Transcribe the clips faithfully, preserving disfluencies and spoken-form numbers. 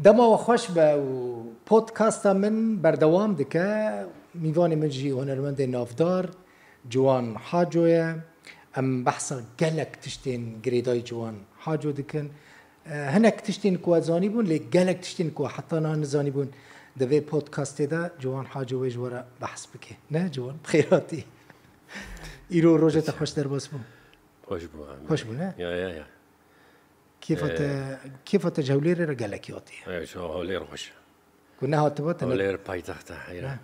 Dema we xweş be û podcasta min berdewam dike. Mîvanê min jî hunermendê navdar Ciwan Haco ye. Em behsa gelek tiştên girêdayî Ciwan Haco dikin. Eh, hinek tiştên ku we zanîbûn, lê gelek tiştên ku we heta niha nizanîbûn, di vê podcastê de Ciwan Haco wê ji we re behs bike. Ne Ciwan? Bi xêr hatî. Îro roja te xweş derbas bû. Xweş bû, Amê. Xweş bû, ne? Ya, ya, ya. Kêfa te, Ee, kêfa te ji Hewlêrê re gelekî hatiye. Ee, ji Hewlêr xweş e. Ku nehatibû te ne- Hewlêr paytext e, heyra. Ne.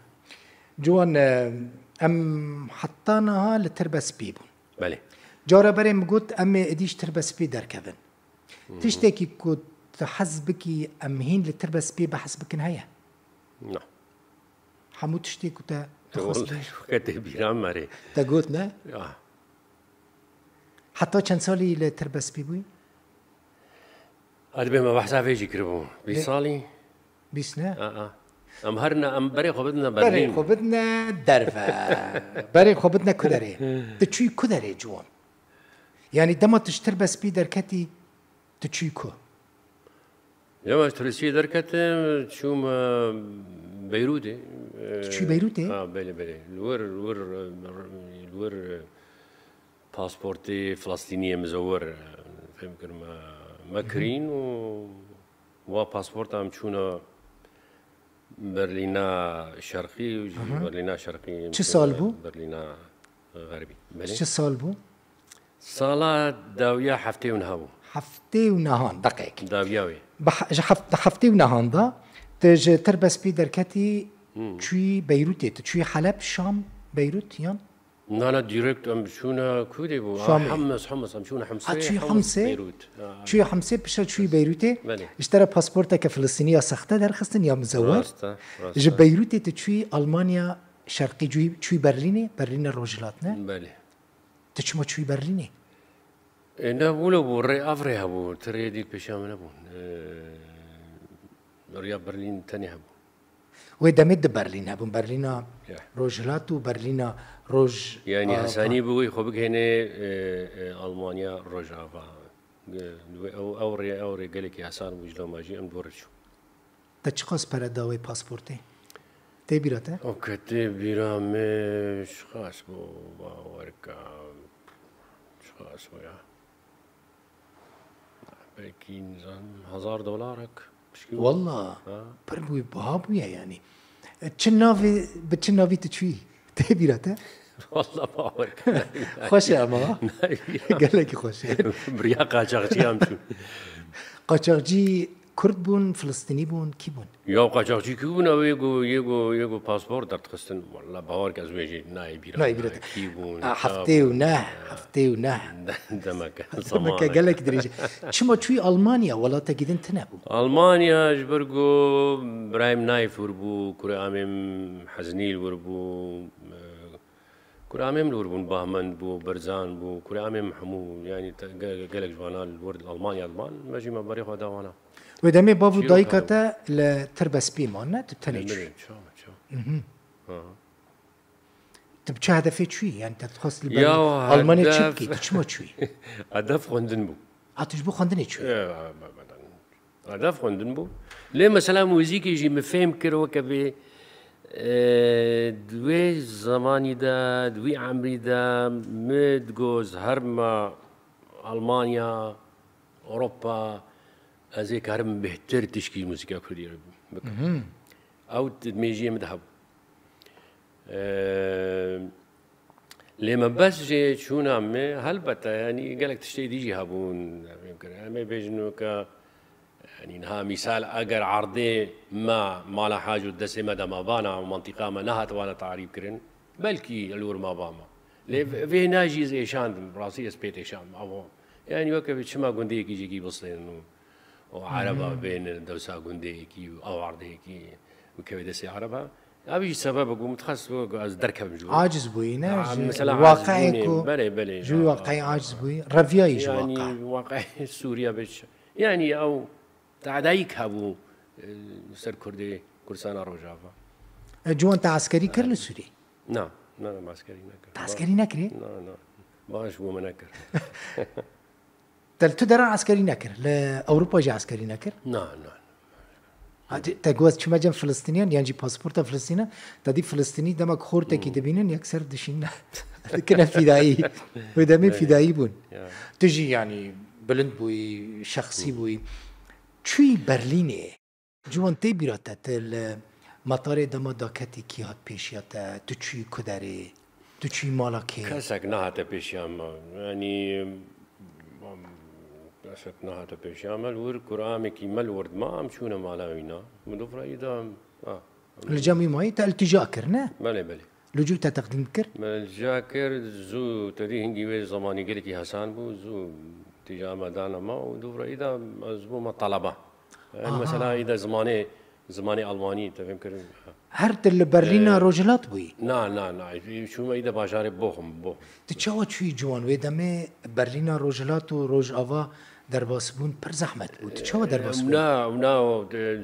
Ciwan, e, em heta niha li Tirbespî bûn. Belê. Cara berê min got, em ê êdî ji Tirbespî derkevin. Hı hı. Tiştekî ku tu hez bikî, em hîn li Tirbespî behs bikin heye? Na. Hemû tiştê ku te dixwest Wallahî, weke tê bîra me rê. Te got, ne? Ya. Heta çend salî li Tirbespî bûyî? A, dibê me behsa vê jî kiribû. Bîst Lê- salî? Bîst ne? A, a. Em her ne, em berê xwe bidine Berê Berlîn. Xwe bidine derve. Berê xwe bidine ku derê? Tu çûyî ku derê Ciwan? Yanî dema tu ji Tirbespî derketî, tu çûyî ku? Ya, ez Tirbespî derketim, çûme Beyrûtê. Tu çûyî Beyrûtê? Ha, belê, belê. Li wir, li wir, li wir, pasportê Filistîniyê mizewir, fêm kir me, me kirîn û wa pasporta em çûne Berlîna Şerqî û ji Aha. Berlîna Şerqî em Çi sal çûne bû? Berlîna Xerbî. Belê. Çi sal bû? Sala dawiya heftê û neha bû. Heftê û nehan, deqek. Dawiya wê. Bi he-, ji heft-, di heftê û nehan de tu ji Tirbespî derketî Hmm. çûyî Beyrûtê, tu çûyî Heleb, Şam, Beyrût yan? Na, na, direkt em çûne kurdê bû. Şamê. Ha, Hems, Hems, em çûne Hemsê, Ha, çûyî Hems, Hemsê. Beyrût. Ha. Çûyî Hemsê, piştre çûyî Beyrûtê. Belê. Ji te re pasporteke Filistînî ya sexte derxistin ya mizewir. Rast e, rast e. Ji Beyrûtê tu çûyî Almanya Şerqî, çûyî, çûyî Berlînê, Berlîna Rojhilat ne? Belê. Tu çima çûyî Berlînê? E, ne, wilo bû, rê, ev rê hebû, ti rê dî pêşiya min nebûn. E, riya Berlîn tenê hebû. Wê demê di Berlîn hebûn, Berlîna Ya. Rojhilat û Berlîna Roj Yani a, hesanî bû wê xwe bigihêne, e, e, Almanya Rojava. E, wê ew, ew rê, ew rê gelekî hesan bû, ji loma jî em di bo rê çû. Te çiqas pere da wê pasportê? Tê bîra te? Ok, tê bîra me çiqas bû, bawer ke, çiqas bû ya? Belkî, nizanim, hezar dolarek, pişkî bû. Walla, Ha. pir bû, biha bûye yanî. E, çi navê, bi çi navî tu çûyî? Tê bîra te? Walla bawer ke. Xweş e ama, ha? Nayê bîra. Gelekî xweş e. Bi riya qaçaxçî em çûn. Qaçaxçî Kurd bûn, Filistînî bûn, kî bûn? Ya qaçaxçî kî bûn? Ew yê ku, yê ku, yê ku pasport derdixistin. Walla bawer ke ez wê jî nayê bîra. Nayê bîra te. Kî bûn, A, çawa heftê û neh, bûn? Heftê û neh. Demeke, Demeke zemaneke. Gelek dirêj e. Çima çûyî Almanya, welatekî din tune bû? Almanya ji ber ku birayê min Nayf wir bû, kurê amê min Heznîl wir bû, e, kurê amê min wir bûn, Bahmend bû, Berzan bû, kurê amê min hemû, yanî te-, ge-, gelek ji vana li wir Almanya diman, me jî me berê xwe da wana. Wê demê bav û Çîroka dayika te li Tirbespî man, ne? Tu tenê Li çûyî. Mirê, çawa, çawa. Mhm. Ha. Tu bi çi hedefê çûyî? Yani te dixwest li ber Ya, Almanya çi hedef bikî? Tu çima çûyî? Hedef xwendin bû. Ha, tu ji bo xwendinê çûyî? Ya, hedef xwendin bû. Lê mesela muzîkê jî min fêm kir weke vê, e, di wê zemanî de, di wî emrî de min digot, herma Almanya, Ewropa, ez ê karim bêhtir tişkî muzîka kurdî bikim. Mhm. Ew di mêjiyê min de hebû. Eee, lê me bes jê çûna me, helbete, yanî gelek tiştê dî jî hebûn, em ê bêjin weke, yanî niha mîsal, eger erdê me, mala Haco destê me de mabana, mantîqa me nehatibana tarîf kirin, belkî li wir maba me. Lê vê, vê na jî ez êşandim, rastî ez pê têşandim, ew, yanî weke çima gundeyekî jî kî bistênin û û Hı hı. Ereba bên dewsa gundeyekî û ewardeyekî bikeve destê Ereba. Ev jî sebeb bû, min dixwest ku ez derkevim ji wir. Aciz bûyî, ne? Ha, Ji mesela waqeyê aciz bûnê, ku, belê, belê, ji wî ya. Waqeyê aciz bûyî, reviyayî ji Yanî waqe. Waqeyê Sûriye be ç-, yanî ew tadayîk hebû, e, ser Kurdê, Kurdistana Rojava. E, Ciwan te eskerî kir li Sûriyê? Na, na, na, eskerî nekir. Te eskerî nekirî? Na, na. Baş bû min nekir. Te li tu deran eskerî nekir, li Ewropa jî eskerî nekir? Na, na. Te got çime cem Filistiniyan, yan jî pasporta Filistiniyan, te dî Filistini demek xortekî dibînin, yekser dişînin. Dikine fîdayî. Wê demê fîdayî bûn. Ya. Tu jî yanî bilind bûyî, şexsî bûyî. Çûyî Berlînê. Ciwan tê bîra te, tu li matarê dema daketî kî hat pêşiya te, tu çûyî ku derê, tu çûyî mala kê? Kesek nehate pêşiya me. Yanî, kesek nehate pêşiya me. Li wir kuramekî me li wir dima, em çûne mala wîna. Min dû firayî da, ha. Li cem wî mayî te iltîja kir, ne? Belê, belê. Li cû te teqdîm kir? Me iltîja kir, zû, te dî hingî wê zemanî gelekî hesan bû, zû iltîja me dane me û dû firayî da ez bûme taleba. Aha. Mesela îda zimanê, zimanê Almanî, te fêm kir. Her tu li Berlîna Rojhilat bûyî? Na, na, na. Çûme îda bajarê Bochum, Bochum. Tu çawa çûyî ciwan? Wê demê Berlîna Rojhilat û Rojava derbasbûn pir zehmet bû. Tu çawa derbas bûyî? Na, na,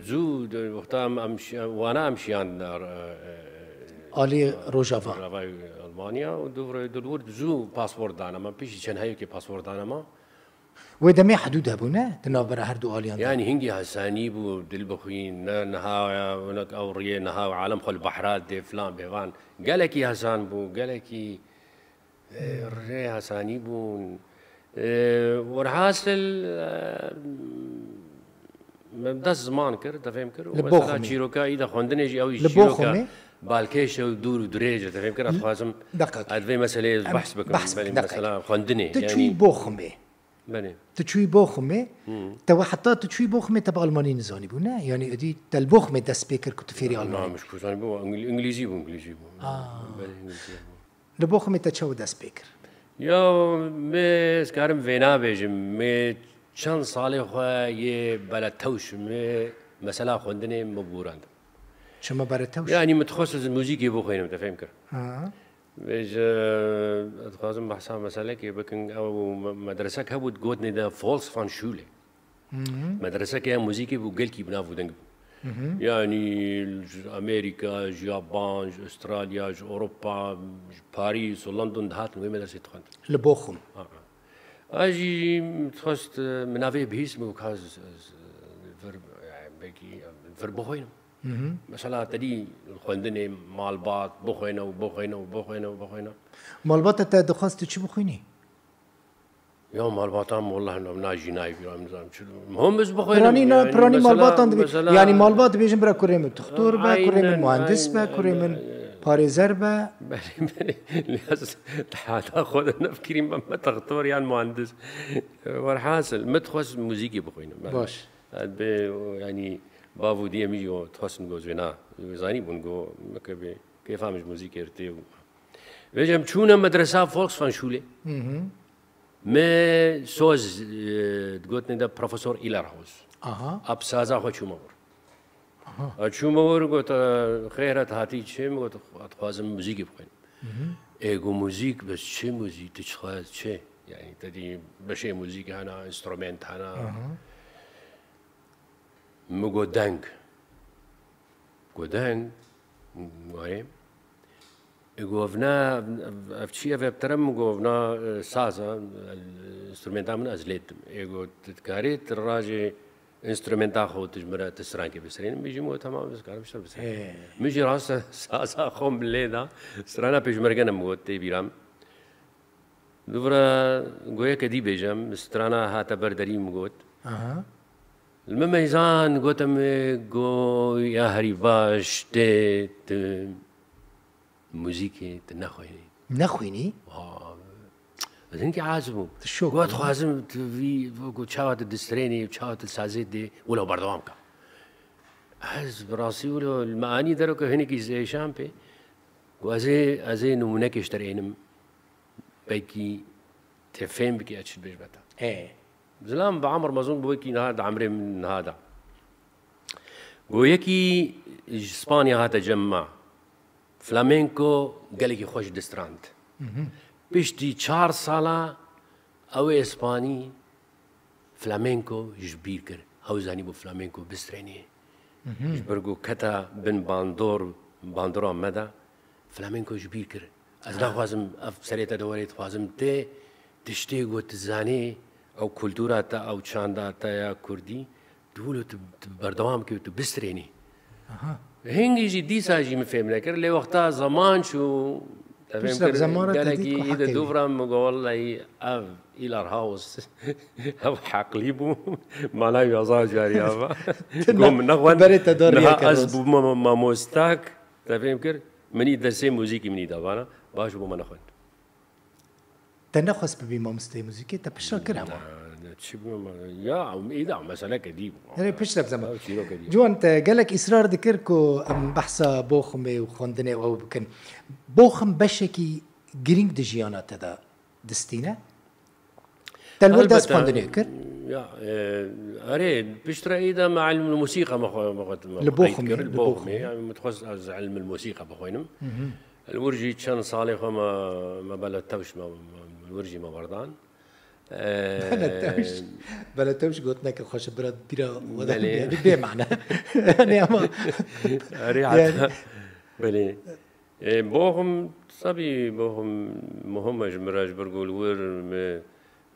zû, wexta em, em şi-, wana em şiyan, e, e, Alî Rojava. Rojavayê Almanya û dû re, dû re zû pasport dane me. Piştî çend heyekê pasport dane me. Wê demê hidûd hebû, ne? Di navbera her du aliyan de. Yanî hingî hesanî bû, dil bixwîn, ne, niha ya, hinek ew riyê niha alem xwe li behra dê filan bêvan. Gelekî hesan bû, gelekî, e, rê hesanî bûn. E, werhasil, e, me dest ziman kir, te fêm kir. Û mesela çîroka î de xwendinê jî ew jî çîroka balkêş e û dûr û dirêj e, te fêm kir, ez dixwazim ez vê meseleyê behs bikim. Belê, mesela xwendinê, tu çûyî Boxumê. Belê. Tu çûyî Boxumê, te we heta tu çûyî Boxumê te bi almanî nizanîbû, ne? Yanî êdî te li Boxumê dest pê kir ku tu fêrî almanî. Na, min ji ku zanîbû, îngilîzî bû, îngilîzî bû. Belê, îngilîzî bû. Li Boxumê te çawa dest pê kir? Ya, me ez karim vêna bêjim, me çend salê xwe yê beletewş, me mesela xwendinê me borand. Çima beletewş? Yanî min dixwest ez muzîkê bixwînim, te fêm kir. Ha. Vêje, ez dixwazim behsa meselekê bikin. Ew me-, medresek hebû, digotinê de Volkshochschule. Medreseke ya muzîkê bû, gelkî bi nav û deng bû. Yanî ji Amerîka, ji Yaban, ji Australya, ji Ewropa, ji Parîs û London dihatin wê medresê dixwendin. Li Boxum. A, a. A jî dixwest, e, min navê bihîst, min got, ka ez, ez, e, vir, e, belkî, e, vir bixwînim. Mesela te dî xwendinê malbat, bixwêne û bixwêne û bixwêne û bixwêne. Malbata te dixwest tu çi bixwînî? Ya malbatan wallah na jî nayê bîra min, nizanim çi. Hom ez bixwînim. Piranî na, yanî piranî mesela, malbatan dibê. Mesela, yanî malbat dibêjin bira kurê min doktor be, kurê min muhandis be, kurê min parêzer be. Belê, belê. Lê ez heta xwe de nefikirîm me doktor yan muhandis. Werhasil, min dixwest muzîkê bixwînim. Baş. Yanî bav û diyê min jî dixwestin, got, wê na. Wê zanîbûn, got, meke bê kêfa min ji muzîkê re tê û. Vêje em çûne medresa Volkshochschule. Me soz, e, digotinê de Profesor Illerhaus. Aha. Ab saza xwe çûme wir. Aha. A çûme wir, got, e, xêr e, tu hatî çi? Min got, ez dixwazim muzîkê bixwînim. Ê got, muzîk, bes çi muzîk, tu dixwazî çi? Yanî te dî beşê muzîk hene, înstrument hene. Aha. Min got, deng. Got, deng? Wayê. Ê got, ev ne, ev, ev çi ye, ev bi te re? Min got, ev ne, e, saz e, e, înstrumenta min ez lê didim. Ê got, tu dikarî tu rajê înstrumenta xwe tu ji min re tu strankê bisirînî? Min jî min got, temam, ez karim ji te re bisirînim. Min jî rast saza xwe min lê da, strana pêşmerge ne, min got, tê bîra min. Dûvira goyeke dî bêjem, strana hate ber derî, min got. Aha. Li min meyzan gote min, go, ya herî baş tê tu muzîkê tu nexwînî. Nexwînî? Ha, ez hinkî aciz bûm. Tu şok bû. Got, dixwazim tu vî, go, çawa tu distrênî, çawa tu sazê dê, wilo berdewam ke. Ez bi rastî wilo li me anî deroke hinekî zêşan pê. Go, ez ê, ez ê nimûnekê ji te re ênim. Belkî te fêm bikî ez çi dibêjime te. Ê. Zilam bi emr mezin bû, wekî niha di emrê min niha de. Go, yekî ji Spanya hate cem me. Flamenco gelekî xweş distrand. Piştî çar sala ew ê Spanî flamenco ji bîr kir. Ew zanîbû flamenco bistrênê. Ji ber ku kete bin bandor, bandora me de, flamenco ji bîr kir. Ez naxwazim ev serê te de were, dixwazim tê tiştê ku tu zanî, ew kultura te, ew çanda te ya kurdî, Wilo tu, tu berdewam kir, tu bistrênî. Hingî jî dîsa jî min fêm nekir, lê wexta zeman çû, te fêm kir, gelekî î de dûvra min got, wellahî ev Îlar House, ev heqlî bû, mana wî hezar carî ava. Got min nexwend, niha ez bûme mamostak, te fêm kir, min î dersê muzîkî min î da vana, baş bû me nexwend. Te nexwest bibî mamosteyê muzîkê, te pişta kir hema. Ne, ne, çi bû ma-, ya, îda, meseleke dî bû. Erê, piştre bi zeman. Ew çîroke dî. Ciwan, te gelek îsrar dikir ku em behsa Boxumê û xwendinê û ew bikin. Boxum beşekî girîng di jiyana te de distîne? Te li wir dest xwendinê kir? Ya, e, erê, piştre îda me ilm musîqa me xwe, me xwe, me Li xwe qeyd Boxumê, kir, li li Boxumê, Boxumê. Yani, min dixwest ez ilm musîqa bixwînim. Li wir jî çend salê xwe me, me beletewş me, me, li wir jî me werdan. Beletewş, beletewş gotineke xweş e, bira, bira we de, belê, yani bê mane. Yani ama Erê, yani heta, belê. E, Boxum, tabî Boxum muhim e ji min re, ji ber ku li wir me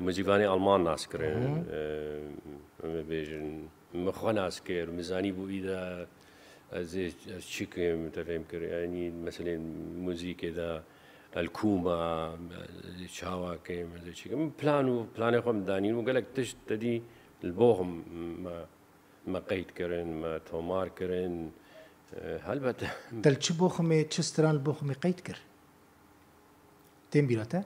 muzîkvanê Alman nas kirin. E, em ê bêjin, min xwe nas kir, min zanî bû îda ez ê, ez çi kim, te fêm kir. Yanî meselên muzîkê de, el kuma, ez ê çawa kim, ez ê çi kim. Plan û planê xwe min danîn û gelek tişt te dî li Boxum me, me qeyd kirin, me tomar kirin. E, helbet. Te li çi Boxumê, çi stran li Boxumê qeyd kir? Tên bîra te?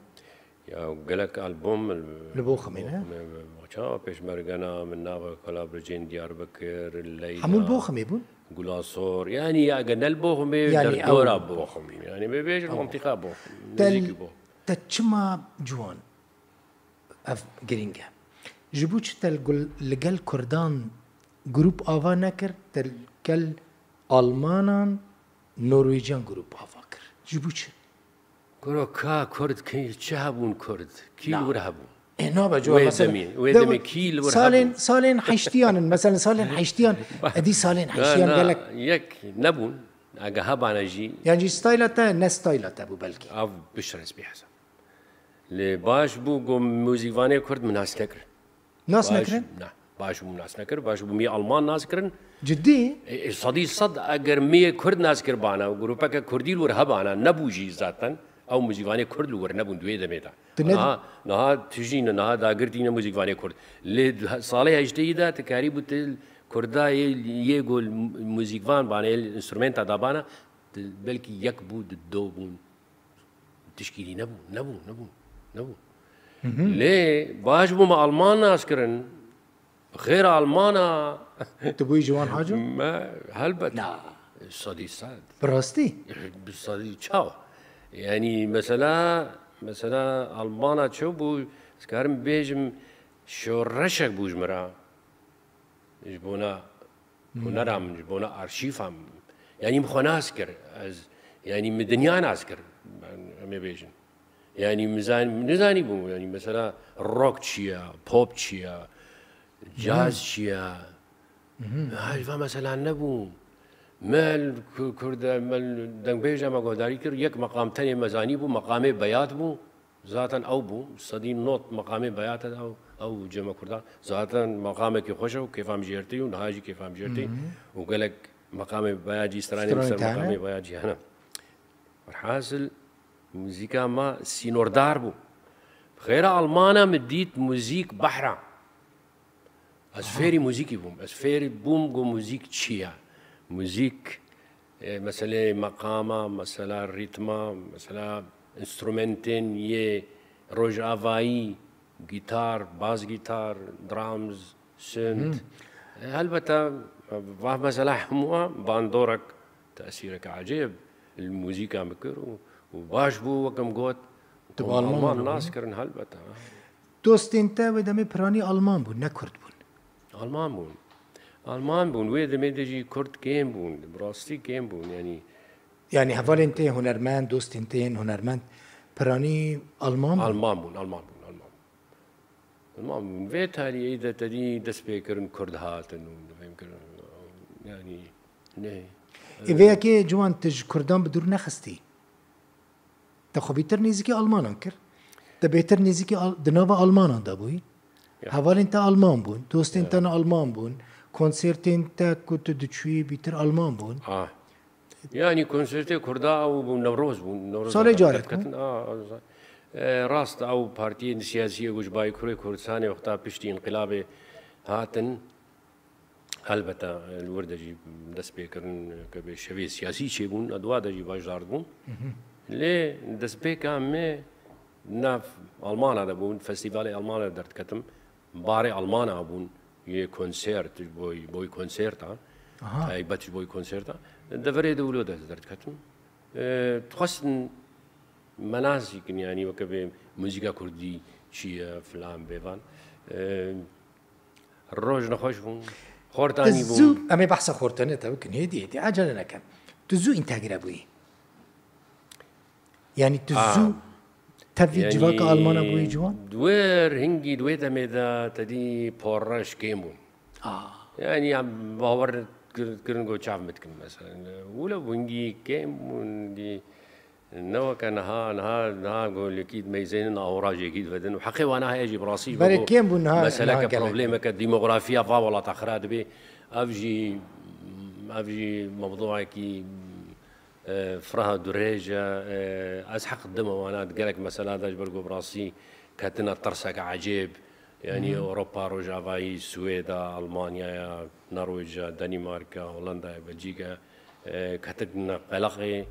Ya, gelek album li Boxumê ne? Boxumê, çawa pêşmergena min nava Kalabircên Diyarbekir, Leyla, Hemû li Boxumê bûn? Gulasor. Yani, ya, eger ne li Boxumê, yani, derdora ew Boxum. Boxum. Yani, me bêjin Ew. Mentiqa Boxum. Te, nêzîkî Boxum. Te çima Ciwan? Ev girîng e. Ji bo çi te li gul-, li gel Kurdan grûp ava nekir, te li gel Almanan, Norwêciyan grûp ava kir? Ji bo çi? Kuro ka Kurd, kî, çi hebûn Kurd? Kî li wir hebûn? Ê, nabe, cuma, wê mesela, demê, wê demê kî li wir hebûn? Salên, salên heştiyan in, mesela salên heştiyan, edî salên heştiyan gelek. Na, na, yek nebûn, ege hebane jî. Yan jî stayla te, ne stayla te bû belkî. Av bişres bî hesab. Lê baş bû ku muzîkvanê Kurd min nas nekir. Nas nekirin? Na, baş bû nas nekir, baş bû miyê Alman nas kirin. Cidî? E, e, sedî sed eger miyê Kurd nas kir bana, grûpeke Kurdî li wir hebana, nebû jî zaten, ew muzîkvanê Kurd li wir nebûn di wê demê de. Tu ne- Niha, niha tijî ne, niha dagirtî ne muzîkvanê Kurd. Lê salê heşteyî de tu karî bû tu Kurda yê, yê ku muzîkvan bana, yê înstrumenta da bana, tu belkî yek bû, di do bûn. Tişkî dî nebû, nebû, nebû, nebû. Lê baş bû me Alman nas kirin. Xêra Almana. Tu bûyî ji wan, Haco? Me, helbet. Na. Sedî sed. Bi rastî? Bi sedî çawa? Yani mesela, mesela Almana çi bû, ez karim bêjim, şoreşek bû ji min re. Ji bona hunera min, ji bona arşîfa min. Yanî min xwe nas kir. Ez, yanî min dinya nas kir. Em ê bêjin. Yanî min zan-, min nizanî bû. Yanî mesela rock çi ye, pop çi ye, caz çi ye. Ha, ji van meselan nebû. Me li ku-, Kurd, me li dengbêja me guhdarî kir, yek meqam tenê me zanî bû, meqamê Beyat bû. Zaten ew bû, sedî nod meqamê Beyat e, ew, ew cem e Kurdan. Zaten meqamekî xweş e û kêfa min jê re tê û niha jî kêfa min jê re tê. Û gelek meqamê Beyat jî, stranê min ser meqamê Beyat jî hene. Werhasil, muzîka me sînordar bû. Xêra Almana min dît muzîk behra. Ez fêrî muzîkî bûm. Ez fêr bûm ku muzîk çi ye. Muzîk, e, meseleyê meqama, mesela rîtma, mesela înstrumentên yê rojavayî, gîtar, bas gîtar, drums, synth. E, helbete, va mesela hemû bandorek tesîreke ecêb li muzîka min kir û, û baş bû, wek em got, Tu bi Alman nas kirin, helbete. Dostên te wê demê piranî Alman bûn, ne Kurd bûn. Alman bûn. Alman bûn. Wê demê de jî Kurd kêm bûn. Bi rastî kêm bûn. Yanî, yanî hevalên te hunermend, dostên te yên hunermend piranî Alman bûn? Alman bûn, Alman bûn, Alman bûn. Alman bûn. Vê tarîhê de tedî dest pê kirin Kurd hatin û dibêm kirin. Yanî, ne. Ê vê yekê Ciwan, tu ji Kurdan bi dûr nexistî? Te xwe bêtir nêzîkî Almanan kir. Te bêtir nêzîkî Al-, di nava Almanan de bûyî. Ya. Hevalên te Alman bûn, dostên Ya. te ne Alman bûn, konsertên te ku tu diçûyî bîtir Alman bûn. Ah. Yani konsertê Kurda ew bû Newroz bûn. Newroz Salê carek bû. E, rast ew partiyên siyasiyê ku ji Bakurê Kurdistanê wexta piştî înqilabê hatin. Helbete li wir de jî dest pê kirin ke bi şevê siyasî çêbûn, di wa de jî baş dardibûn. Lê destpêka me nav Almana de bûn, festîvalê Almana de derdiketim. Barê Almana bûn, yê konsert, ji bo, bo konserta, Aha. taybet ji bo konserta. Deverê de wilo de derdiketim. E, dixwestin me nas bikin, yanî weke bê muzîka kurdî çi ye, filan bêvan. E, Roj nexweş bûn. Xortanî Zû, bûn. em ê behsa xortanê te bikin, hêdî hêdî, ecele neke. Tu zû întegre bûyî. Yani tu Ah. zû tevî Yani, civaka Almana bûyî ciwan? Di wê hingî, di wê demê de te dî porreş kêm bûn. Ah. Yani em bawer kir-, kirin ku çav min dikin mesela. Wilo bû hingî kêm bûn, hingî ne weke niha, niha, niha ku lekî dimeyzênin awrajekî divedin. Û heqê wana heye jî bi rastî ji Berê bo kêm bûn niha, meseleke niha gelek. problemeke demografiya va welata xira dibe. Ev jî, ev jî mewduekî, e, firaha dirêj e. E, ez heq dime wana di gelek mesela de ji ber ku bi rastî ketine tirseke ecêb. Yani Ewropa Rojavayî, Swêda, Almanyaya, Norwêca, Danîmarka, Holandaya, Belcîka, e, ketine qeleqê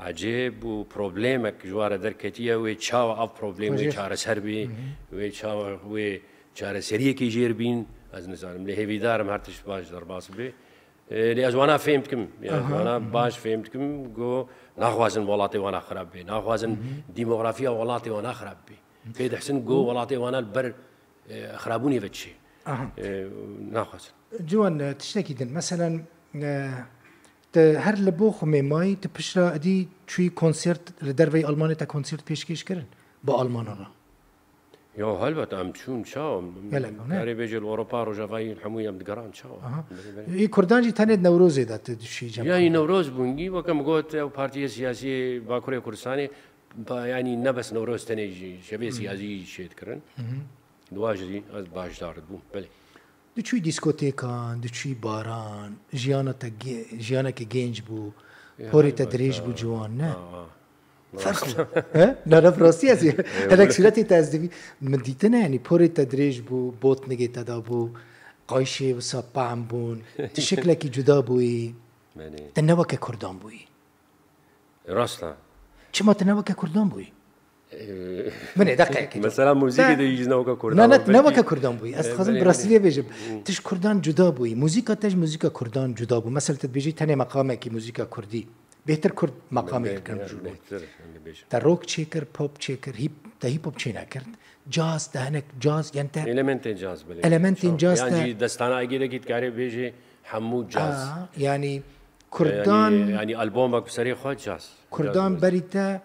ecêb û problemek ji wa re derketiye, wê çawa ev problem wê Wê çareser bê, wê çawa wê çareseriyekê jêr bîn, ez nizanim. Lê hêvîdar im her tişt baş derbas bê. E, lê ez wana fêm dikim. Yani Aha. Wana baş fêm dikim, go naxwazin welatê wana xirab bê. Naxwazin demografiya welatê wana xirab bê. Pê dihsin go welatê wana li ber, e, xirabûnê ve çê. Aha. E, naxwazin. Ciwan, e, tiştekî din. Meselen, e, te her li bo xwe mêmayî, tu pişra edî çûyî konsert li derveyî Almanê te konsert pêşkêş kirin? Bi Almana re. Ya helbet em çûn çawa. Gelek, ne? Karê bêje li Ewropa Rojavayî hemû em digeran çawa. Aha. Belê, belê. Ê Kurdan jî tenê di Newrozê de tu dişî cem. Yani Newroz bûn gî, weke min got ew partiyê siyasî Bakurê Kurdistanê, ba-, yani ne bes Newroz tenê jî şevê siyasî çê dikirin. Di wa jî ez başdar dibûm. Belê. Diçûyî dîskotêkan, diçûyî baran, jiyana te ge-, jiyaneke genc bû, Ya, porê te helbet, dirêj ha. bû ciwan, ne? Ha, ha. Ferq bû. He? Na, ne, bi rastî ez ê. Hinek sûretê te ez divî. Min dîtine, yani porê te dirêj bû, botnigê te da bû, qayşê wisa pam bûn, tu şeklekî cuda bûyî. Belê. Te ne weke Kurdan bûyî. Rast e. Çima tu ne weke Kurdan bûyî? Ee, Binê, deqeyekê. Mesela muzîkê Te- de jî ne weke Kurdan Na, ama na, tu ne belkî- weke Kurdan bûyî. Ez Ee, dixwazim belê, bi rastî belê. vê bêjim. Tu ji Kurdan cuda bûyî. Muzîka te ji muzîka Kurdan cuda bû. Mesela tu dibêjî tenê meqamekî muzîka Kurdî. Bêhtir Kurd meqamê Bê- dikirin bê- ji bo. bêhtir, em dibêjin. Te rock çêkir, pop çêkir, hip, te hip hop çênekir. Caz, te hinek caz, yani te Elementên caz belê. Elementên Çawa? caz Yan te- jî destana Egîdekî dikarê bêjê hemû caz. Aa, yani Kurdan Yani, yani albomek bi serê xwe caz. Kurdan Caz berî te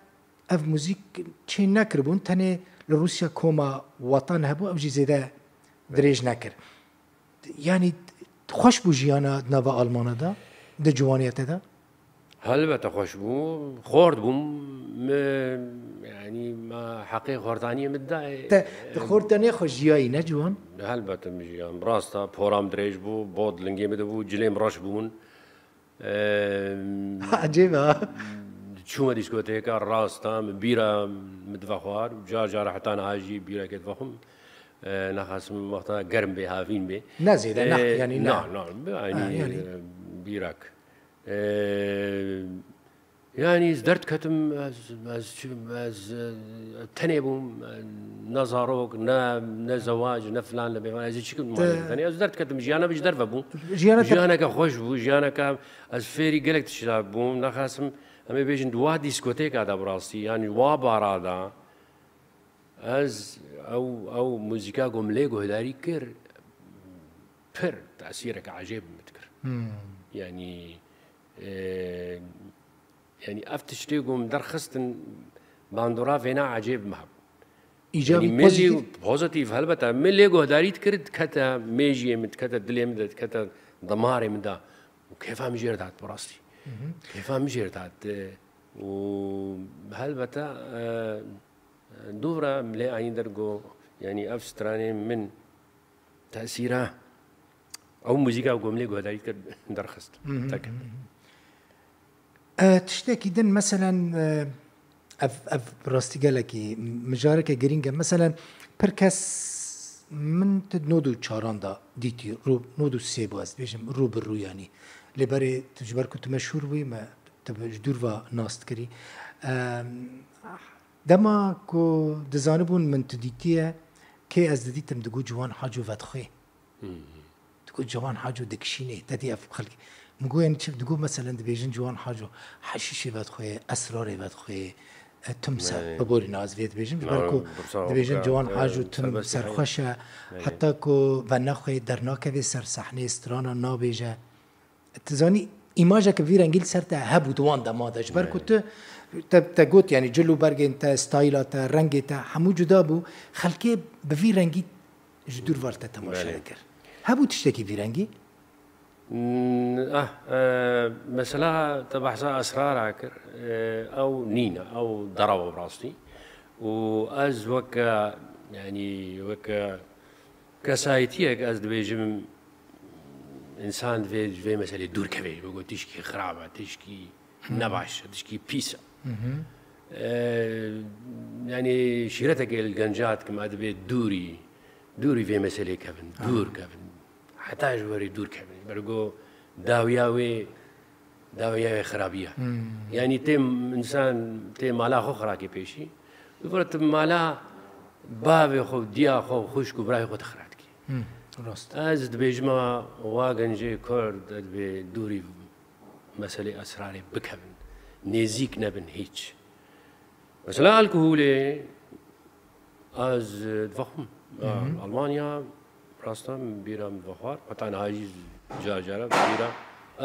ev muzîk çê nekiribûn, tenê li Rûsya koma Watan hebû, ev jî zêde dirêj nekir. Yani xweş bû jiyana di nava Almana de, di ciwaniya te de? Helbete xweş bû. Xort bûm. Me, yani me heqê xortaniyê min dayê. Te di xortanê xwe jiyayî, ne ciwan? Helbete min jiyan. Rast e, poram dirêj bû, bot lingê min de bû, cilêm reş bûn. Em, Ecêb e. Çûme dîskoteka rast e, min bîra min dive xwar, car car heta niha jî bîreke dive xwim. E, naxasim wexta germ bê, havîn bê. Ne zêde, ne, E, yani ne. Na, na, yani, Ha, yani. e, bîrak. E, yani ez derdiketim, ez, ez, ez, e, tenê bûm, e, ne zarok, ne, ne zewac, ne filan, ne bêvan, ez ê çi kim Te- tenê, ez derdiketim, jiyana min ji derve bû. Jiyana te- Jiyaneke xweş bû, jiyaneke ez fêrî gelek tişta bûm, naxasim, em ê bêjin di wa dîskoteka de bi rastî, yani wa bara de, ez ew, ew muzîka ku min lê guhdarî kir, pir tesîreke ecêb min dikir. Hmm. Yani, e, yani ev tiştê ku min derxistin bandora vêna ecêb me hebû. Îcabî Yani me lê pozîtîf. Pozîtîf, helbete. Me lê guhdarî dikir, dikete mêjiyê min, dikete dilê min de, dikete damarê min de. Û kêfa min jê re dihat bi rastî. Kêfa min jê re dihat. E, û helbete, e, dû re lê ayîn der got, yani ev stranê min tesîra Ew muzîka ku em lê guhdarî dikir derxist. Mhm, Tek. mhm. E, tiştekî din, meselen, e, ev, ev rastî gelekî mijareke girîng e. Meselen, pir kes min ti nod û çaran da dîtî, rû, nod û sê bû, ez dibêjim, rû bi rû yanî. Lê berê tu ji ber ku tu meşhûr bûyî, me tu bi, ji dûr ve nas dikirî. E, dema ku dizanibûn min tu dîtiye, kê ez didîtim digot Ciwan Haco vedixwê. Digot Ciwan Haco dikişînê, te dî ev xelkê. Min got, yanî çi? Digot, meselen, dibêjin Ciwan Haco heşîşê vedixwê, esrarê vedixwê, e, tim ser. Belê. Biborîne, ez vê dibêjim, ji ber Na, ku pirsa dibêjin weka, Ciwan e, Haco tim serbestî heye. Serxweş e, Belê. Heta ku venexwê dernakeve ser sehnê, strana nabêje. Tu zanî, îmajeke vî rengî li ser te hebû di wan dema de. Ji ber ku Belê. Tu, te, te got, yanî cil û bergên te, stayla te, rengê te, hemû cuda bû. Xelkê bi vî rengî ji dûr ve li te temaşe Belê. Dikir. Hebû tiştekî vî rengî? Mm, ah, e, mesela te behsa esrara kir, e, ew nîne, ew derawa bi rastî. Û ez weke, yanî weke kesayetiyek ez dibêjim, însan divê ji vê meselê dûr keve. Weke tişkî xirab e, tişkî nebaş e, tişkî pîs e. E, yanî şîretekê li genca dikim, ez divê dûrî, dûrî vê meselê kevin, dûr kevin. Heta ji werî dûr kevin. Ber ku dawiya wê, dawiya wê xirabî ye. Yanî tê însan, tê mala xwe xirakê pêşî. Dûvira tu mala bavê xwe, diya xwe, xwişk û birayê xwe tu xira dikî. Rast. Ez dibêjim, wa gencê Kurd, ez divê dûrî meselê esrarê bikevin. Nêzîk nebin hîç. Mesela alkoholê ez, e, divexwim. Hı hı. Almanya, rasta min bîra min vexwar. Heta niha jî car cara bîra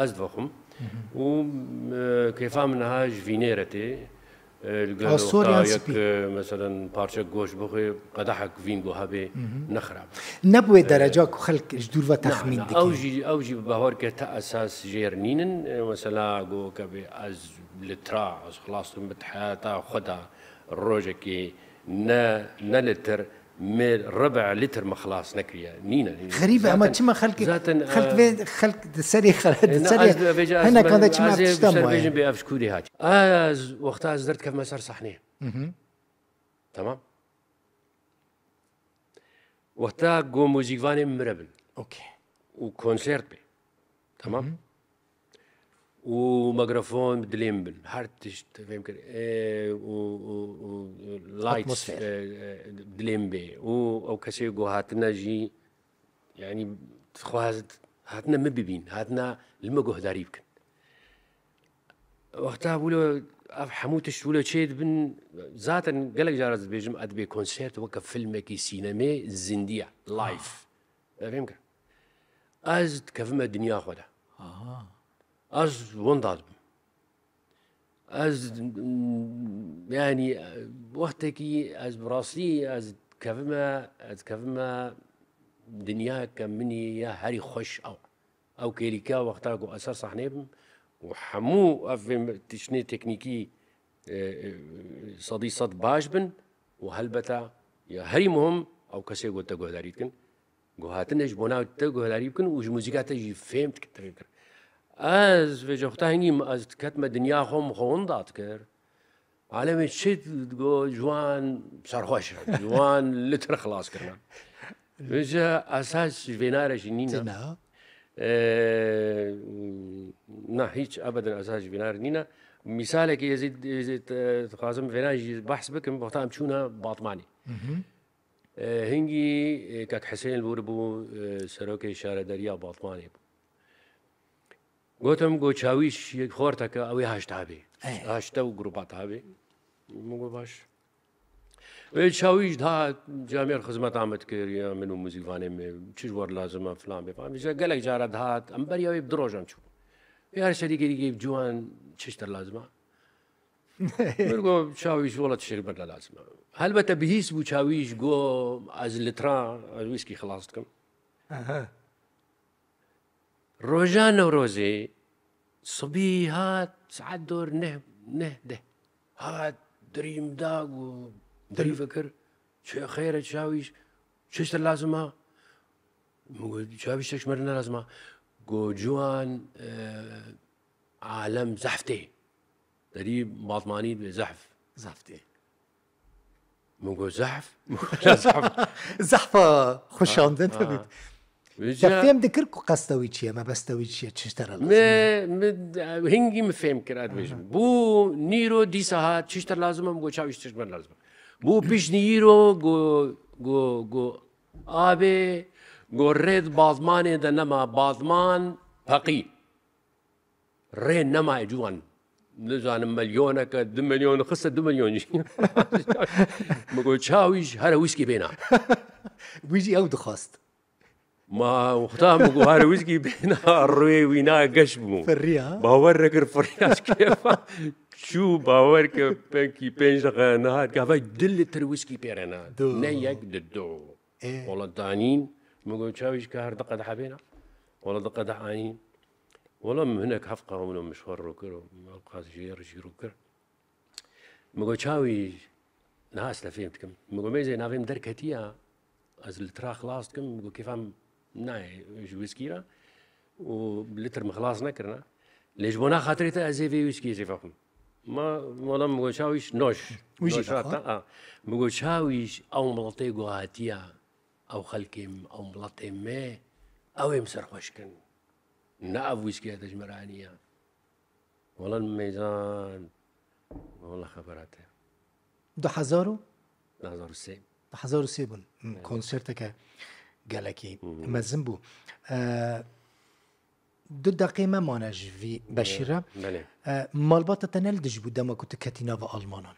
ez divexwim. Hı hı. Û, e, kêfa min niha ji vînê re tê. E, li gel A, sor wexta yan yek, spî? E, meselen parçek goşt bixwe, qedehek vîn ku hebe, Hı hı. ne xirab. Ne bi wê E, dereca ku xelk ji dûr ve Na, texmîn na, dikin. Ew jî, ew jî bi bawer ke te esas jêr nînin. E, mesela, go ke bê ez litra, ez xilas dikim bi heta xwe de rojekê ne, ne liter, me rib'a liter me xilas nekiriye. Nîne, nîne. Xerîb e, ama Zaten, çima xelk, zaten, xelk e, vê, xelk di serê xwe, di e, ne, serê ez, vêca ez hinekan de me, çima ez ê tişta ser maye? Bêjim bê ev ji kû dê hatiye. Ez, wexta ez derdikevime ser sahneyê. Hı hı. Tamam? Wexta ku muzîkvanên min mire bin Okey. Û konsert bê. Tamam? Hı hı. Û mikrofon bi dilê min bin. Her tişt fêm kir. E, û, û, û lights, Atmosfer. E, e, dilê min bê. Û ew kesê ku hatine jî, yanî, dixwaz-, hatine min bibîn, hatine li min guhdarî bikin. Wexta wilo ev hemû tişt wilo çê dibin, zaten gelek cara ez dibêjim, ez dibê konsert weke filmekî sînemê zindî ye, live. Te fêm kir? Ez dikevime dinya xwe de. Aha. Ez winda dibim. Ez, mm, yanî, wextekî ez bi rastî ez dikevime, ez dikevime dinyayeke min î ya herî xweş ew. Ew kêlîka wexta ku ez ser sahneyê bim û hemû ev tiştê teknîkî, e, e, sedî sed baş bin û helbete ya herî muhim ew kesê ku te guhdarî dikin, ku hatine ji bona te guhdarî bikin û ji muzîka te jî fêm dikin, te fêm kir. Ez vêca wexta hingî ez diketime dinya xwe, min xwe winda dikir. Alemê çi go ji wan serxweş in, ji wan li tir xilas kirine. Vêca esas ji vêna re jî nîne. Têna? Ee, na, hiç ebeden esas ji vêna re nîne. Misalekî ez ê, ez ê, e, dixwazim vêna jî behs bikim, wexta em çûne Batmanê. Hı hı. Ee, hingî, e, kek Hisên li wir bû, e, serokê şaredariya Batmanê bû. Gotim, go Çawîş yek xorteke, ew ê haşt hebê. Ey. Haşte û grupa te hebê. Min got, baş. Wê Çawîş dihat, camêr xizmeta me dikir, ya min û muzîkvanê me, çi ji we re lazim e, filan bê, filan. Vêca gelek cara dihat, em beriya wê bi du rojan çû. Wê her serî gerî ciwan çi ji te re lazim e? Min got, Çawîş, wela tiştek ji me re lazim e. Helbete bihîs bû Çawîş, go ez litra, ez wîskî xilas dikim. Aha. Roja Newrozê sibî hat saet dor neh, neh deh. Hat dirî min da, got, dirî vekir, çi xêr e Çawîş, çi ji te lazim e? Min got, çawa ji tiştek ji me re nelazim e? Got, ciwan, e, alem zehf tê. Derî batmanî dibê zehf. Zehf tê. Min got, zehf? Min got, zehf. Zehfa xweşandin Ha, ha. dibît. Te Vêca fêm dikir ku qesta wî çi ye, mebesta wî çi ye, çi ji te re lazim e? Me, me, hingî min fêm kir, ez dibêjim. Bû nîro dîsa hat, çi ji te lazim e? Min got, çawa ji tiştek ji me lazim e? Bû pişt nîro, got, got, got, abê, got, rê di bazmanê de nema, bazman peqî. Rê nema, ciwan. Nizanim, milyoneke, du milyon, xiste du milyon jî. Min got, çawa wî ji here wîskî bêna. Wî jî ew dixwast. Ma wexta min got, here wîskî bêna, rûyê wî na geş bû. Firriya. Bawer nekir, firriya ji kêfa. Çû, bawer ke, pênkî pênc deqe nehat, gava du litir wîskî pê re na. Du. Ne yek, di du. Ê. Wala danîn, min got, çawa wî ji her du qedeh bêna. Wala du qedeh anîn. Wala min hinek heft qawimno min ji xwe rû kir û ew qas jê re jî rû kir. Min got, çawa wî niha ez te fêm dikim. Min got, mêzê navê min derketiya, ez litira xilas dikim. Min got, kêfa min nayê ji wîskî re û litir min xilas nekirine. Lê ji bona xatirê te ez ê vê wîskiyê jê vexwim. Ma, wala min got, çawa wî ji noş. Wî jî Noş vexwe. hata, a. Min got, çawa wî ji ew miletê ku hatiya, ew xelkê min, ew miletê me, ew ê min serxweş kin. Ne ev wîskiya te ji me re aniya. Wala mêzan, wala xebera te. Du hezar û? Du hezar û sê. Du hezar û sê bûn. Hmm, Evet. konserteke gelekî Hı hı. mezin bû. Ee, du deqê me mane ji vî beşî re. Belê. Ee, malbata te ne li dij bû dema ku tu ketî nava Almanan?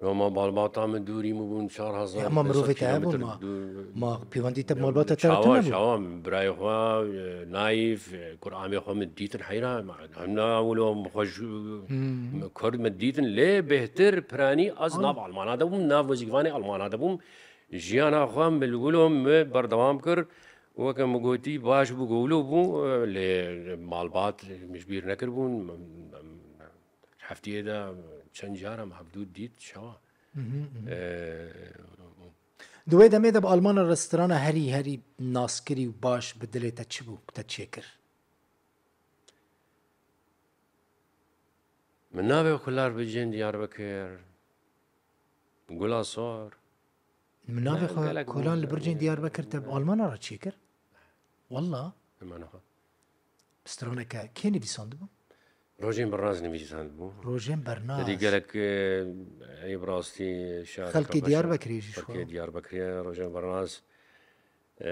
Ya ma malbata min dûrî min bûn çar hezar, Ya ma mirovê te hebûn, ma, dûr. ma pêwendî te bi malbata te re Çawa, tune bû? çawa, birayê xwe, e, Naîf, e, kuramê xwe min dîtin heyra, ma, hemna wilo xwe ji, Hmm. Kurd min dîtin, lê bêhtir piranî ez Al- nav Almana de bûm, nav wezîkvanê Almana de bûm. Jiyana xwe min li wilo min berdewam kir. Weke min gotî baş bû, ku wilo bû, e, lê malbat min ji bîr nekiribûn. Heftiyê de çend cara me hevdû dît, çawa? Mhm, mhm. Ee, Di wê demê de bi Almana re strana herî, herî naskirî û baş bi dilê te çi bû, te çêkir? Min navê xwe lar bi cihên Diyarbekir, Gula Sor. Min navê Ne, xwe gelek kolan li bircên Diyarbekir te bi Almana re çêkir? Walla. Emana xwe. Straneke kê nivîsandibû? Rojên Bernaz nivîsandibû. Rojên Bernaz. Te dî gelek, e, ey bi rastî şareke Xelkê xweş e. Diyarbekirê jî ji Xelkê xwe. Diyarbekirê Rojên Bernaz, e,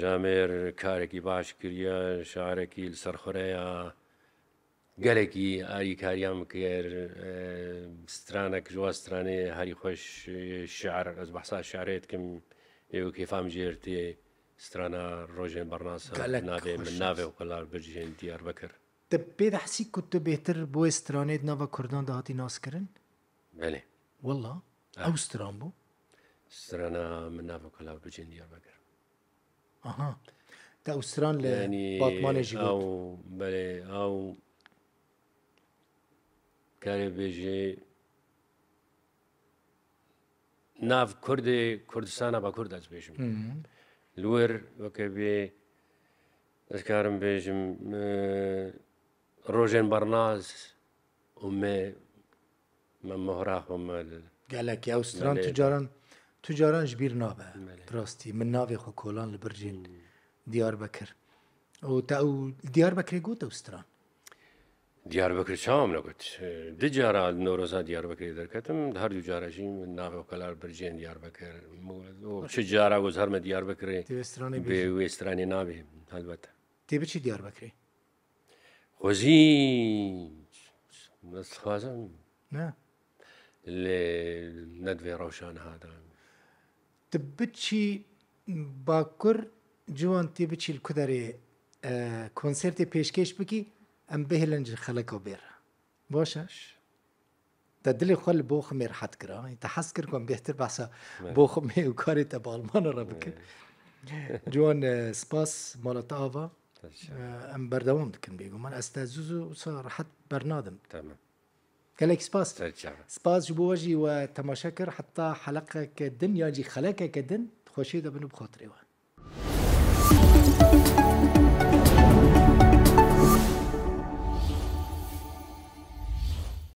camêr karekî baş kiriye, şarekî li ser xwe re ya. Gelekî alîkariya min kir, e, stranek ji wan stranê herî xweş, e, şi'r, ez behsa şi'rê dikim, ê û kêfa min jê re tê, strana Rojên Bernaz, Gelek navê xweş min, e. Navê xwe lar bircên Diyarbekir. Te pê dihesî ku tu bêhtir bi wê stranê di nava Kurdan de hatî naskirin? Belê. Walla? Ah. Ew stran bû? Strana min navê xwe lar bircên Diyarbekir. Aha. Te ew stran li Yanî Batmanê jî got. Ew, belê, ew karê bêjê nav Kurdê, Kurdistana Bakur de ez bêjim. Hı hı. Li wir weke bê ez karim bêjim, e, Rojên Bernaz û me, me mohra xwe me li Gelek ew stran Belê. tu caran, tu caran ji bîr nabe. Belê. Bi rastî min navê xwe kolan li bircên Hmm. Diyarbekir. Û te ew Diyarbekirê got ew stran? Diyarbekir çawa min got? E, du cara li Newroza Diyarbekirê derketim, di her du cara jî min navê xwe lar bircên Diyarbekir. Û Baş. çi cara ku ez herme Diyarbekirê Tê wê stranê bê bêjî. wê stranê nabê, helbet. Tê biçî Diyarbekirê? Xwezî ez dixwazim. Ne. Lê ne di vê rewşa niha de. Tu biçî Bakur, ciwan tê biçî li ku derê, e, konsertê pêşkêş bikî, em bihêlin ji xeleka bê re. Baş e? Te dilê xwe li Boximê rehet kira. Te hez kir ku em bêhtir behsa Evet. Boximê û karê te bi Almana re bikin. Evet. Ciwan, e, spas, mala te ava. Teşekkür. E, em berdewam dikin bêguman. Ez te zû zû wisa rehet bernadim. Tamam. Gelek spas. Ser çava. Spas ji bo we jî we temaşe kir. Heta heleqeke din yan jî xelekeke din, xweşiyê de bin û bi xatirê wan.